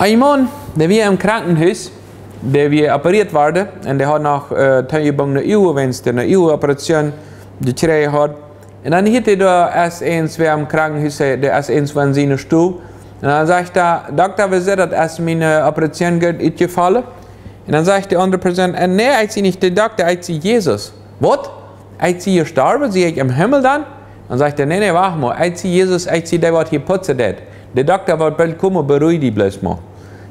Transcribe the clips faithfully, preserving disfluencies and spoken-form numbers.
Een Maun, dee wia em Krankenhus, dee wia operieet worden, un dee haud noch äh, toojebungen Uagen, wiels dee eene Uagenoperation jekjräajen haud. Un dan hieed hee doa, es eens wia em Krankenhus, hee, dee es eens von siene Stool. Un dan sajcht de Dokta: "Woo es daut, es miene Operation goot utjefollen?" Un dan sajcht de aundre Persoon: "Äh, nä, ekj sie nich de Dokta, ekj sie Jesus." "Waut? Ekj sie jestorwen, sie ekj em Himmel dan?" Dan sajcht hee: "Nä, nä, wacht mol, ekj sie Jesus, ekj sie dee, waut hia putzen deit. De Dokta woat boolt komen, beruhig die bloos mol."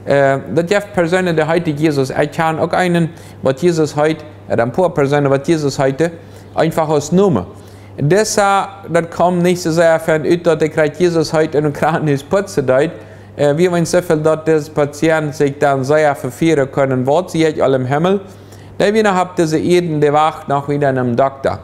Äh, daut jeft Persoonen, dee heeten Jesus. Ekj kjan uk eenen, waut Jesus heet, ooda een poa Persoonen, waut Jesus heeten, eefach aus Nomen. Dise, daut kjeem nich soo sea von ut, daut hee krakjt Jesus heet un em Krankenhus putzen deed. Äh, wie weeten soo väl, daut dis Patient sikj dan sea vefieren kunn, waut sie ekj aul em Himmel. Dee wia noch opp dise Ieed, dee wacht noch wada no däm Dokta.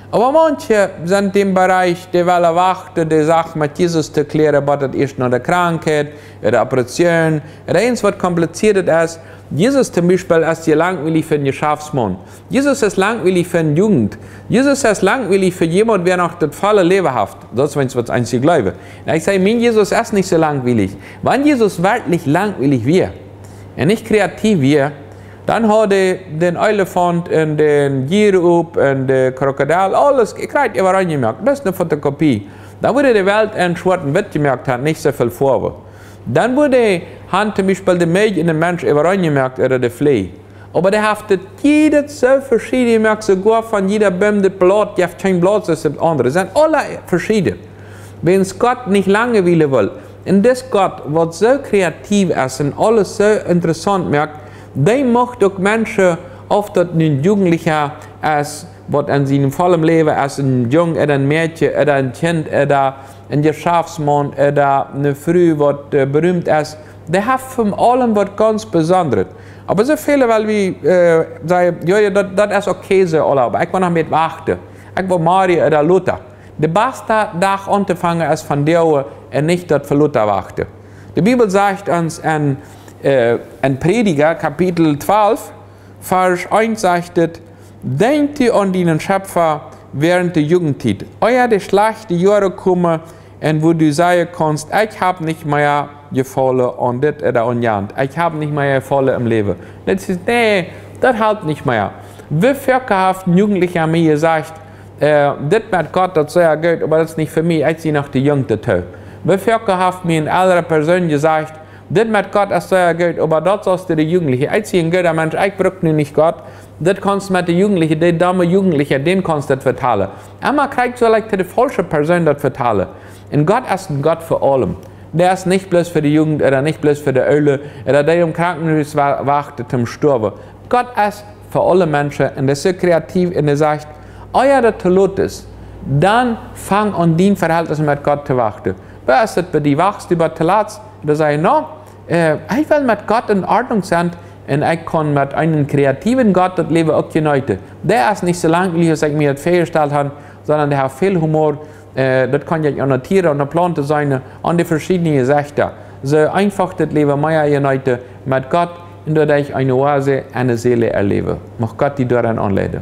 Oba manche sent em Bereich, dee wellen wachten, de Sach met Jesus to kjlieren, waut daut es no de Krankheit, de Operation, ooda eens, waut komplizieet es. Jesus toom Biespel es je langwielich fa eenen Jeschaftsmaun. Jesus es langwielich fa eene Jugend. Jesus es langwielich fa jemaunt, wäa noch daut volle Läwen haft. Daut es, wan wie daut eensje jleewen. Un ekj saj, mien Jesus es nich soo langwielich. Wan Jesus werkjlich langwielich wia un nich kreativ wia, dan haud hee dän Elefaunt un dän Giraf un dän Krokodil, aules, ekj kjrieech äwareen jemoakt. Daut es eene Fotokopie. Dan wudd hee de Welt en schwoat un witt jemoakt haben, nich soo väl Foawen. Dan wudd hee haben toom Biespel de Meed en dän Mensch äwareen jemoakt ooda de Fleej. Oba dee haft daut jiedet soo veschieden jemoakt, soogoa von jieda Boom daut Blaut, jeft kjeen Blaut soo aus daut aundre. Sent aule veschieden. Wan Gott nich langwielen well, un dis Gott, waut soo kreativ es un aules soo interessaunt moakt, dee mucht uk Menschen, auf daut nu een Jugendlicha es, waut en sien vollen Läwen es, een Jung ooda een Mäakje ooda een Kjint ooda een Jeschaftsmaun ooda eene Fru, waut äh, berühmt es, dee haft von aulem waut gaunz Besondret. Oba soo väle, wiels wie äh, sajen: "Jo, jo, daut, daut es okay soo, aula, oba ekj well noch met wachten. Ekj well morjen ooda lota." De baste Dach auntofangen es vondoag un nich daut fa lota wachten. De Bibel sajcht ons en, äh, en Prädja, Kapitel twalf, Varsch eent sajcht et: "Denkj aun dienen Schöpfer während der Jugendtiet, ea de schlajchte Joaren komen, un wua du sajen kaust: Ekj hab nich mea Jefaulen aun dit ooda aun jant. Ekj hab nich mea Jefaulen em Läwen." Daut es, nä, daut halpt nich mea. Woo foaken haft een Jugendlicha mie jesajcht: "Äh, dit met Gott, daut es sea goot, oba daut es nich fa mie, ekj sie noch too junk doatoo." Woo foaken haft mie eene eldre Persoon jesajcht: "Dit met Gott es sea goot, oba daut es fa de Jugendliche. Ekj sie een gooda Mensch, ekj bruck nu nich Gott. Dit kaust met de Jugendliche, de domme Jugendliche, dän kaust daut vetalen." Emma kjrieech ekj soo leicht de faulsche Persoon daut vetalen. Un Gott es een Gott fa aulem. Dee es nich bloos fa de Jugend ooda nich bloos fa de Oole ooda dee em Krankenhus wa-, wachten toom stoawen. Gott es fa aule Menschen un dee es soo kreativ un dee sajcht: "Ea daut too lot es, dan fang aun dien Verhältnis met Gott to wachten." Woo es et bie die? Wachst du bat too lot? Dan saj ekj: "No, äh, ekj well met Gott en Ordnunk sennen un ekj kaun met eenen kreativen Gott daut Läwen uk jeneeten." Dee es nich soo langwielich aus ekj mie daut väajestalt hab, sonda dee haft väl Humor. Äh, daut kaun je aun de Tieren, aun de Plaunten sennen, aun de veschiedne Jesecha. Soo eefach daut Läwen mea jeneeten met Gott un doaderch eene Oase enne Seel erläwen. Mucht Gott die doaraun aunleiden.